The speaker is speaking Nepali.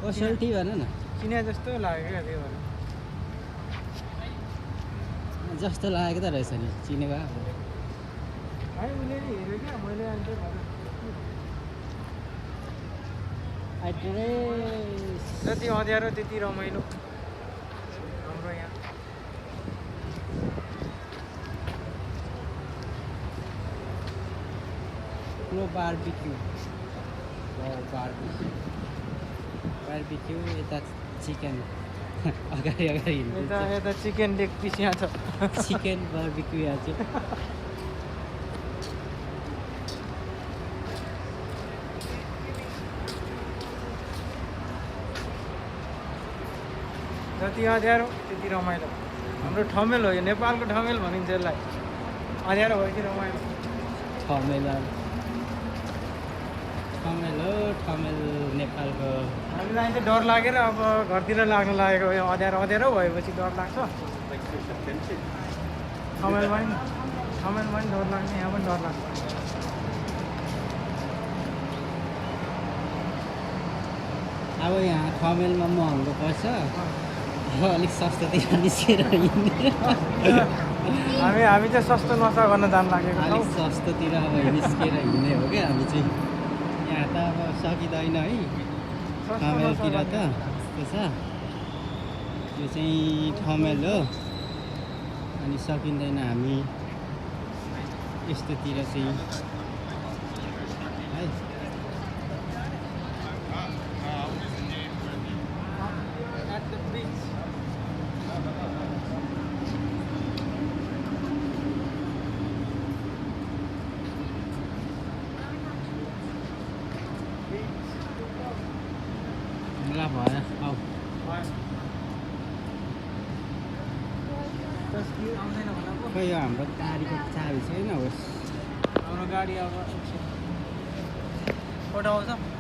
कसल्टी भन न चिने जस्तो लाग्यो क्या त्यो भएर जस्तो लागेको त रहेछ नि चिनेको है उसले नि हेऱ्यो क्या मैले अन्त एड्रेस जति अँध्यारो त्यति रमाइलो हाम्रो यहाँ प्रो बारबिक्यू बारबिक्यू यता चिकन अगाडि अगाडि यता यता चिकन लेग पिस यहाँ छ चिकन बारबिक्यू यहाँ चाहिँ जति अँध्यारो त्यति रमाइलो हाम्रो ठमेल हो यो नेपालको ठमेल भनिन्छ यसलाई अँध्यारो भयो कि रमाइलो ठमेल ठमेल नेपालको हामीलाई चाहिँ डर लागेर अब घरतिर लाग्नु लागेको यो अँध्यारो अँध्यारो भएपछि डर लाग्छ ठमेलमा पनि डर लाग्ने यहाँ पनि डर लाग्छ अब यहाँ ठमेलमा महँगो पर्छ अलिक सस्तोतिर निस्केर हिँड्ने हामी चाहिँ सस्तो नसा गर्न जानु लागेको अलिक सस्तोतिर अब निस्केर हिँड्ने हो क्या हामी चाहिँ यहाँ त अब सकिँदैन है ठमेलतिर त यस्तो छ यो चाहिँ ठमेल हो अनि सकिँदैन हामी यस्तोतिर चाहिँ है ल भयो आऊ खै यो हाम्रो गाडीको चाबी छैन होस् हाम्रो गाडी अब फोटो आउँछ